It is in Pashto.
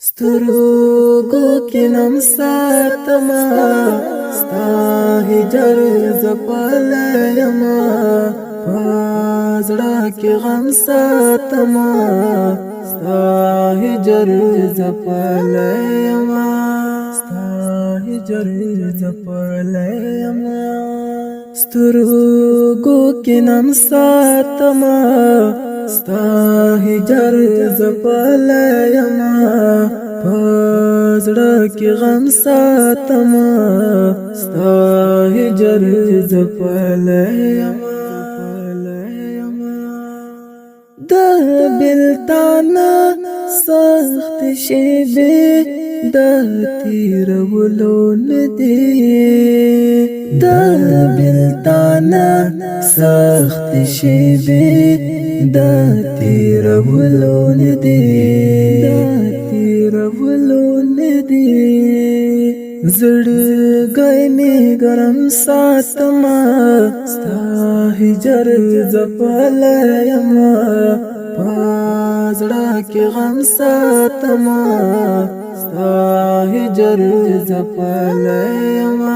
سترګو کې نم ساتما، ستا هجر زپل یما. په زړه کې غم ساتما، ستا هجر زپل یما، ستا هجر زپل یما. سترګو کې نم ساتما، ستا هجر زپل یما. په زړه کې غم ساتما، ستا هجر زپل یما. د بلتانا سخت شیبه د تیرولو ندی، د بلتانا سخت شیبه د تیرولو ندی، د تیرولو ندی. زړګی می ګرم ساتما، ستا هجر زپل یما. په زړه کې غم ساتما، ستا هجر زپل یما.